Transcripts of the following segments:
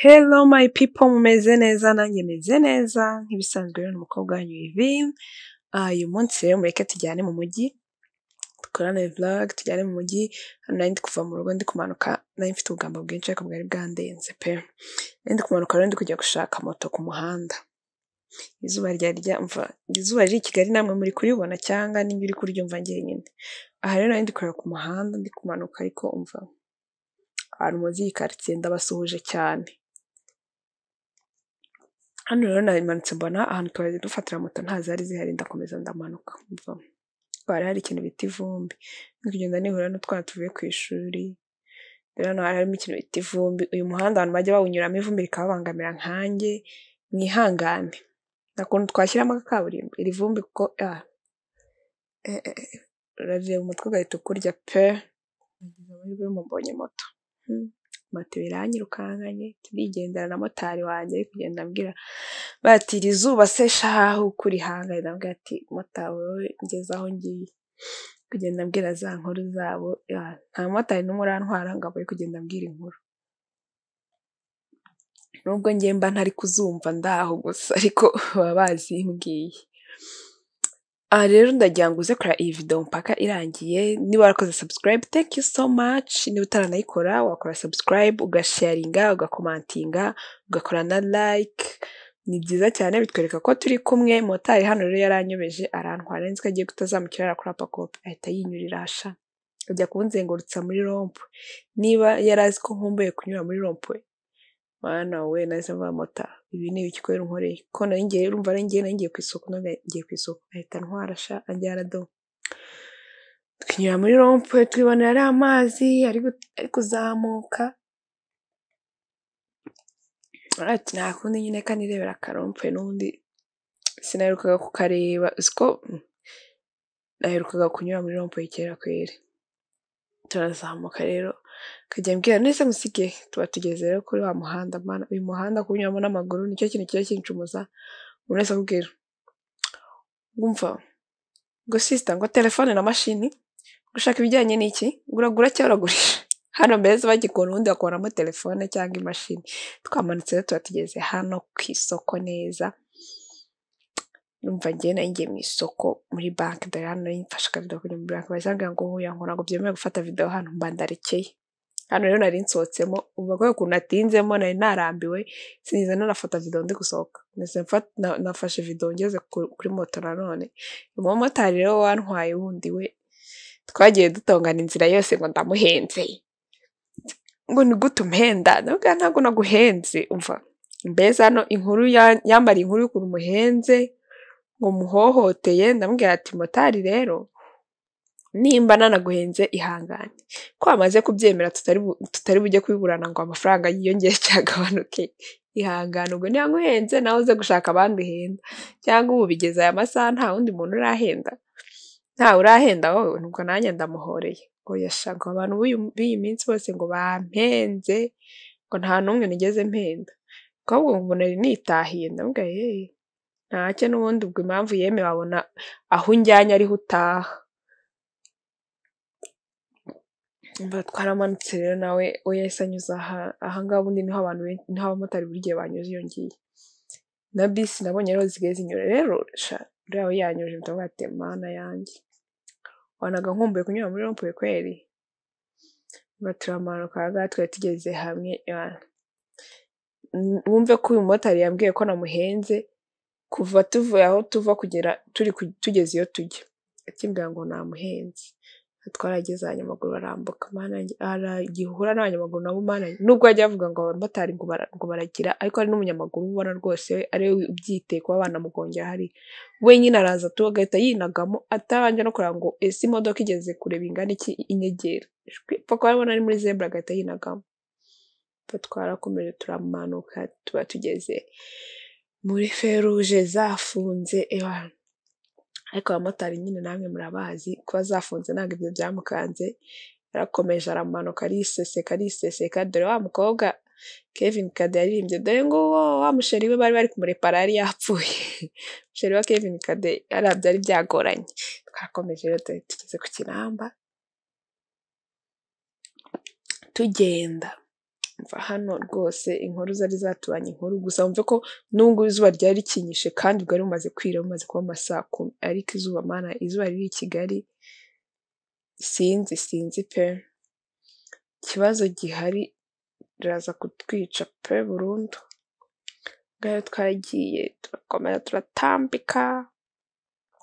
Hello my people, mumeze neza? Nanjye meze neza nk'ibisanzwe. Rero ni umukobwa wanyu Yvine. Uyu munsi rero mureke tujyane mu mujyi, dukorane vlog, tujyane mu mujyi. Hano nari ndi kuva mu rugo ndi kumanuka, nari mfite ubugambo bwinshi ariko bwari bwandenze pe. Nari ndi kumanuka rero ndi kujya gushaka moto ku muhanda. Izuba ryari ryamva, izuba riri i Kigali namwe muri kuribona cyangwa ninjye uri kuryumva njyenyine? Aha rero nari ndi kureba ku muhanda ndi kumanuka, ariko umva ahantu muzi iyi quartier ndabasuhuje cyane. Hano rero namanutse mbona ahantu twari dufatira moto nta zari zihari, ndakomeza ndamanuka. Umva hari hari ikintu bita ivumbi, ndi kugenda nihura n'utwana tuvuye ku ishuri. Rero hano hari harimo ikintu bita ivumbi. Uyu muhanda abantu bajya bawunyuramo ivumbi rikababangamira nkanjye, mwihangane. Nta kuntu twashyiramo kaburimbo iri vumbi kuko urareba umutwe ugahita ukurya pe. Nagize amahirwe mbonye moto. Moto biranyirukankanye, turigendera na motari wanjye ari kugenda ambwira bati iri zuba se shahu kurihanga, ndamubwira ati motari wowe ngeze aho ngiye. Kugenda ambwira za nkuru zabo, nta mumotari n'umwe urantwara ngo abe kugenda ambwira inkuru. Nubwo njye mba ntari kuzumva ndaho gusa ariko baba bazimbwiye. Aha rero ndagira ngo uze kureba iyi video mpaka irangiye. Niba warakoze subscribe, thank you so much. Niba utaranayikora wakora subscribe, ugasharinga, ugakomantinga, ugakora na like. Ni byiza cyane bitwereka ko turi kumwe. Motari hano rero yaranyobeje arantwara, nzi ko agiye kutazamukira arakora pakope, ahita yinyurira sha ajya kunzengurutsa muri rompuwe. Niba yari azi ko nkumbuye kunyura muri rompuwe, mana we, nahise mvuga mota ibi ni ibiki kubera unkoreye, ko nari ngiye, urumva nari ngiye, nari ngiye ku isoko, none ngiye ku isoko, ahita antwara sha anjyana do. Twinyura muri rompuwe twibonera ariya amazi ari kuzamuka. Ati nta kundi nyine ka nirebera akarompuwe, n'ubundi sinaherukaga kukareba, uziko naherukaga kunyura muri rompuwe kera kweri. Turazamuka rero akajya ambwira nese musige, tuba tugeze rero kuri wa muhanda. Mana, uyu muhanda kuwunyuramo n'amaguru nicyo kintu kiba kincumuza. Umuntu wese akubwira ngumva ngo sister ngo telefone na mashini, gushaka ibijyanye n'iki, ngo uragura cyangwa uragurisha. Hano mbese bagikora ubundi bakuramo telefone cyangwa imashini. Twamanutse rero tuba tugeze hano ku isoko neza. Numva njye nari ngiye mu isoko muri banki, dore hano nari mfashe akavido kujya muri banki, bahise bambwira ngo oya ngo ntabwo byemewe gufata video hano, mba ndarekeye. Hano rero nari nsohotsemo, umva ko ukuntu natinzemo nari narambiwe, sinigeze nanafata video ndi gusohoka. Nafashe video ngeze kuri moto nanone. Umumotari rero wantwaye wundi we twagiye dutongana inzira yose ngo ndamuhenze, ngo ni gute umpenda? Ndamubwira ntabwo naguhenze. Umva mbese hano inkuru yambariye inkuru y'ukuntu muhenze ngo muhohoteye. Ndamubwira ati motari rero nimba nanaguhenze ihangane, ko wamaze kubyemera tutari bujye kubiburana ngo amafaranga yiyongere cyangwa agabanuke, ihangane. Ubwo niba nguhenze nawe uze gushaka abandi uhenda, cyangwa ubu bigeze aya masaha nta wundi muntu urahenda, ntawe urahenda wowe. Ubwo nanjye ndamuhoreye ngo yashaka abantu b'iyi minsi bose ngo bampenze, ngo nta n'umwe nigeze mpenda, ahubwo ngo nari nitahiye. Ndamubwira yeee ntacyo, n'ubundi ubwo impamvu yemewe wabona aho unjyanye ariho utaha. Umva twaramanutse rero nawe we yahise anyuza aha ngaha, ubundi niho abantu benshi, niho abamotari buri gihe banyuze iyo ngiye. Na bisi nabonye rero zisigaye zinyura rero sha, uriya we yanyuje ndavuga ati mana yanjye, wanaga nkumbuye kunyura muri rompuwe kweri. Umva turamanuka aha ngaha twari tugeze hamwe, wumve ko uyu mumotari yambwiye ko namuhenze kuva tuvuye aho tuva kugera turi tugeze iyo tujya, akimbwira ngo namuhenze. Twarageze abanyamaguru barambuka, mana yanjye, hari igihe uhura n'abanyamaguru nabo mana yanjye, nubwo bajya bavuga ngo abamotari ngo baragira, ariko hari n'umunyamaguru ubona rwose we ari we ubyiteye kuba banamugongera hariya, we nyine araza tu agahita yinagamo atabanje no kureba ngo ese imodoka igeze kure bingana iki inyegera, pfa kuba abona ari muri zebra agahita yinagamo. Twarakomeje turamanuka tuba tugeze muri feruje zafunze, ariko abamotari nyine namwe murabazi kuba zafunze ntabwo ibyo byamukanze, yarakomeje aramanuka ariseseka ariseseka. Dore wa mukobwa Kevin Kade yaririmbye, dore nguwo wa musheri we bari bari kumurepara yari yapfuye. Musheri wa Kevin Kade yari byari byagoranye. Twarakomeje rero tugeze ku Kinamba tugenda. Umva hano rwose inkuru zari zatubanye inkuru, gusa wumve ko n'ubu izuba ryari rikinyishe kandi bwari bumaze kwira, bumaze kuba ama saa kumi, ariko izuba Mana, izuba riri i Kigali sinzi sinzi pe, ikibazo gihari riraza kutwica pe burundu. Ngaho twaragiye turakomeza turatambika.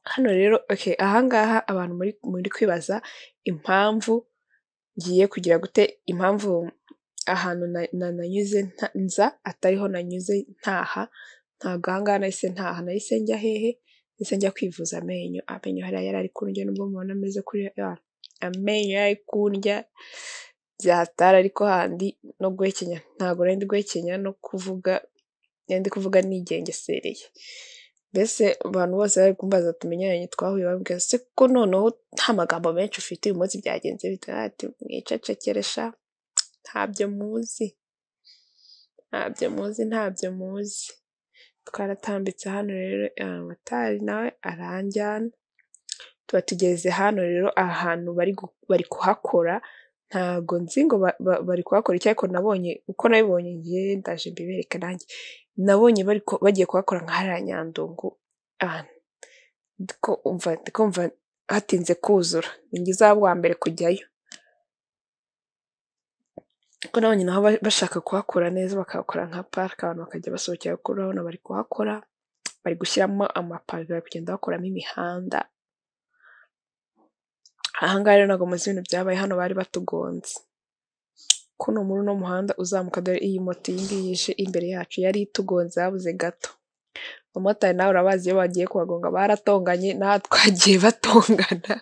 Hano rero okay, ahangaha abantu muri kwibaza impamvu ngiye kugira gute, impamvu ahantu nanyuze nza atariho nanyuze ntaha, ntabwo ahangaha nahise ntaha, nahise njya hehe? Nahise njya kwivuza amenyo. Amenyo hariya yari ari kundya, nubwo mubona ameze kuriya, amenyo yari ari kundya byatari, ariko handi no guhekenya ntabwo nari ndi guhekenya, no kuvuga nari ndi kuvuga nigengesereye. Mbese abantu bose bari kumbaza tumenyeranye twahuye bambwira se ko noneho nta magambo menshi ufite uyu munsi byagenze bite? Ati mwicecekere sha, ntabyo muzi, ntabyo muzi, ntabyo muzi. Twaratambitse hano rero, motari nawe aranjyana, tuba tugeze hano rero ahantu bari kuhakora, ntago nzi ngo bari kuhakora iki, ariko nabonye uko nabibonye ngiye ndaje mbibereke nanjye, nabonye bagiye kuhakora nka hariya Nyandungu, ndikumva hatinze kuzura, ninjye uzaba uwa mbere kujyayo. Kuko nabonye naho bashaka kuhakora neza bakahakora nka parike, abantu bakajya basohokera, kuko urabona bari kuhakora, bari gushyiramo amapave, bari kugenda bakoramo imihanda. Aha ngaha rero ntabwo muzi ibintu byabaye hano, bari batugonze. Kuno muri uno muhanda uzamuka, dore iyi moto iyi ngiyi ije imbere yacu yari itugonze habuze gato. Abamotari nawe urabazi iyo bagiye kubagonga baratonganye, naha twagiye batongana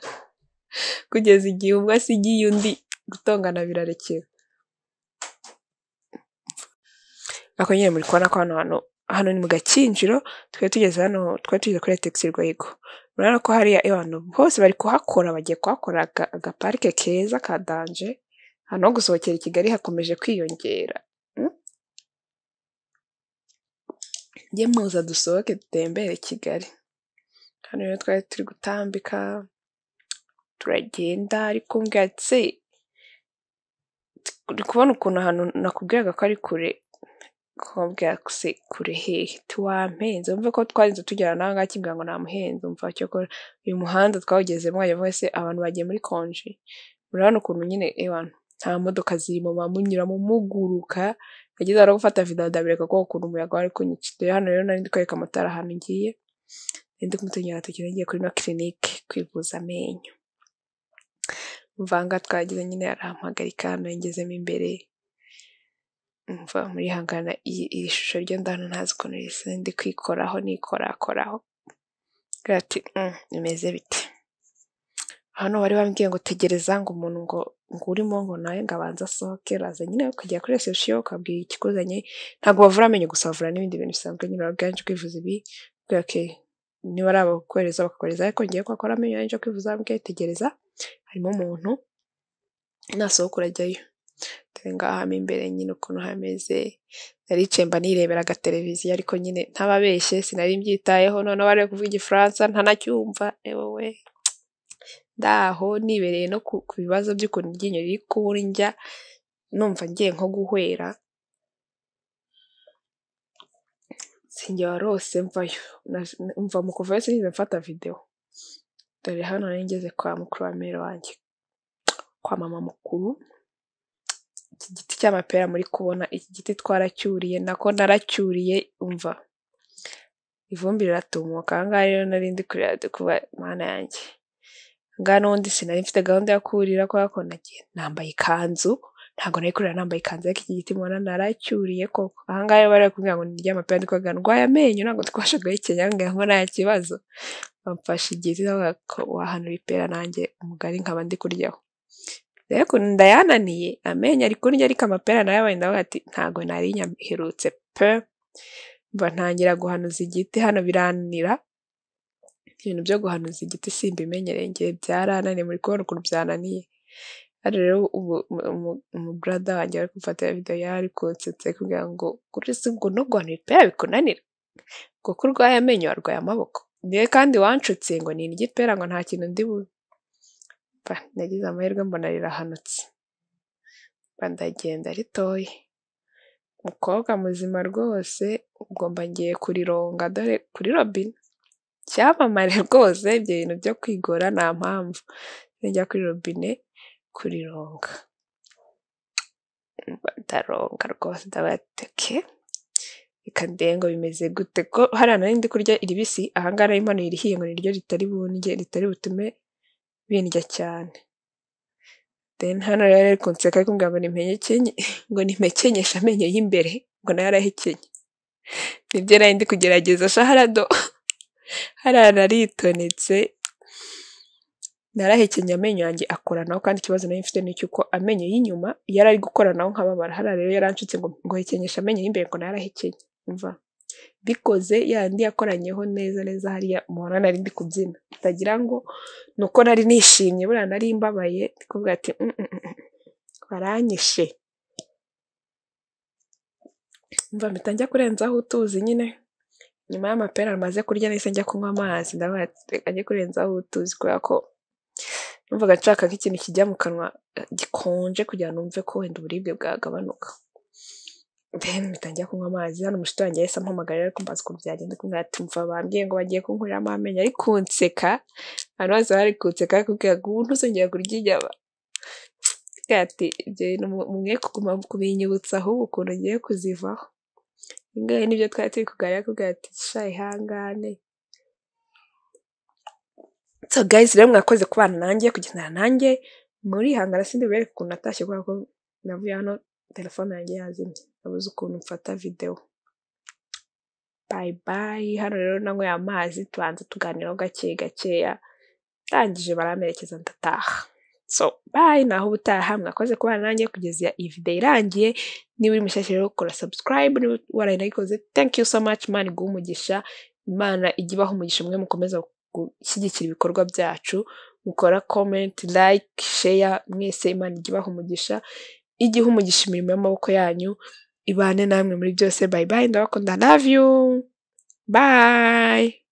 kugeza igihe umwe asigiye undi, gutongana birarekera. Ariko nyine muri kubona ko hano hantu, hano ni mu Gakinjiro, twari tugeze hano, twari tugeze kuri Etegisi Rwego. Urabona ko hariya abantu bose bari kuhakora, bagiye kuhakora agaparike keza ka danje, ahantu ho gusohokera i Kigali hakomeje kwiyongera. Mujye muza dusohoke dutembere Kigali. Hano rero twari turi gutambika, turagenda, ariko umbwira ati se uri kubona ukuntu ahantu nakubwiraga ko ari kure, nkubwira se kure hehe? Tiwampenze, wumve ko twarinze tugera n'aha ngaha akimbwira ngo namuhenze, umva cyokora uyu muhanda twawugezemo wagira ngo se abantu bagiye muri konji. Murabona ukuntu nyine ewana nta modoka zirimo, muba munyuramo muguruka, nageze aho gufata video ndabireka kuko ukuntu umuyaga wari kunyica. Dore hano rero nari ndi kwereka motari ahantu ngiye, nari ndi kumutegera agatoki ngiye kuri ino kirinike kwivuza amenyo. Umva aha ngaha twageze nyine arampagarika, nari ngezemo imbere, umva murihangana iri shusho ryo ndabona ntazi ukuntu risa, ndi kwikoraho nikorakoraho. Agira ati bimeze bite? Hano bari bambwiye ngo tegereza ngo umuntu ngo urimo ngo nawe ngo abanze asohoke, uraza nyine ukajya kuri reception ukabwira ikikuzanye, ntabwo bavura amenyo gusa, bavura n'ibindi bintu bisanzwe nyine, urabwira nje kwivuza ibi, ubwira okay, niba ari abakohereza bakakohereza, ariko ngiye kuhakora amenyo nje kwivuza, mbwiye tegereza harimo umuntu nasohoka urajyayo. Dore ngaha mo imbere nyine ukuntu hameze, naricaye mba nirebera agateleviziyo, ariko nyine ntababeshye sinari mbyitayeho, noneho bari kuvuga igifaransa ntanacyumva, ewewe ndaho nibereye no ku bibazo by'ukuntu iryinyo riri kundya, numva ngiye nko guhwera, sinjye warose mvayo, mva mu kuvayo sinigeze mfata video. Dore hano nari ngeze kwa mukuru wa mère wanjye, kwa mama mukuru. Iki giti cy'amapera muri kubona, iki giti twaracyuriye, nako naracyuriye, umva ivumbi riratumuka. Aha ngaha rero nari ndi kurira kuba Mana yanjye. Ngaha n'ubundi sinari mfite gahunda yo kurira kubera ko nagiye nambaye ikanzu, ntabwo nari kurira nambaye ikanzu, ariko iki giti mubona naracyuriye koko. Aha ngaha rero bari kumbwira ngo nirye amapera, ndi kuvuga ndwaye amenyo ntabwo twabasha guhekenya, mbwira ngo nta kibazo. Bamfashe igiti ndavuga ko wahanura ipera nanjye umugari nkaba ndi kuryaho. Rero ukuntu ndayananiye, amenyo ari kundya ariko amapera nayabaye, ndavuga ati ntabwo nari nyaherutse pe. Mba ntangira guhanuza igiti hano birananira, ibintu byo guhanuza igiti simbimenyereye ngiye byarananiye, muri kubona ukuntu byananiye. Hano rero ubu umubrother wanjye ari kumfatira video yari kunsetsa ari kumbwira ngo kuri se ngo no guhanura ipera bikunanira, ngo ko urwaye amenyo warwaye amaboko, niwe kandi wanshutse ngo nindye ipera ngo nta kintu ndi bube. Nagize amahirwe mbona rirahanutse, mba ndagenda ritoya. Mukobwa muzima rwose, ugomba ngiye kurironga dore kuri robine, icyamamare rwose ibyo bintu byo kwigora nta mpamvu, njya kuri robine kurironga, ndaronga rwose ndavuga ati okay, reka ndebe ngo bimeze gute, ko hariya nari ndi kurya iribisi, aha ngaha nari mpanuye irihiye ngo niryo ritari bundye, ritari butume bindya cyane. Then hano rero ari kunseka ari kumbwira ngo nimpekenye, ngo nimpekenyeshe amenyo y'imbere, ngo nayo arahekenye. Nibyo nari ndi kugerageza sha hariya do, hariya naritonetse, narahekenye amenyo yanjye akoranaho, kandi ikibazo nari mfite ni icy'uko amenyo y'inyuma yari ari gukoranaho nkababara, hariya rero yaranshutse ngo hekenyeshe amenyo y'imbere ngo nayo arahekenye, umva bikoze yandi yakoranyeho neza neza hariya mubona nari ndi kubyina, utagira ngo ni uko nari nishimye, buriya nari mbabaye, ndi kuvuga ati baranyishe. Umva mpita njya kurenzaho utuzi nyine, nyuma y'amapera maze kurya nahise njya kunywa amazi, ndavuga ati reka njye kurenzaho utuzi kubera ko numvaga nshaka nk'ikintu kijya mu kanwa gikonje kugira ngo numve ko wenda uburibwe bwagabanuka. Then mpita njya kunywa amazi, hano umushuti wanjye yahise ampamagara ariko mbaza ukuntu byagenze, kumbwira ati umva bambwiye ngo bagiye kunkuriramo amenyo, ari kunseka, abantu bose bari kunseka, ari kumbwira ngo ubu ntuzongera kurya inyama. Ati ibyo bintu mwe kuguma kubinyibutsa ahubwo ukuntu ngiye kuzivaho. Ingahe nibyo twari turi kuganira, akubwira ati sha ihangane. So guys rero mwakoze kubana nanjye, kugendana nanjye, murihangana sindi bubereke ukuntu natashye kubera ko navuye hano telefone yanjye yazimye, nabuze ukuntu mfata video. Bye bye, hano rero nanyweye amazi tubanza tuganiraho gake gakeya, ndangije baramperekeza ndataha. So bye, naho ubutaha, mwakoze kubana nanjye kugeza iyi video irangiye. Niba uri mushyashya rero kora subscribe, niba warayikoze thank you so much, Imana iguhe umugisha, Imana ijye ibaha umugisha mwe mukomeza gushyigikira ibikorwa byacu, mukora comment, like, share, mwese Imana ijye ibaha umugisha, ijye iha umugisha imirimo y'amaboko yanyu, ibane namwe muri byose. Bye bye, ndabakunda, love you, bye.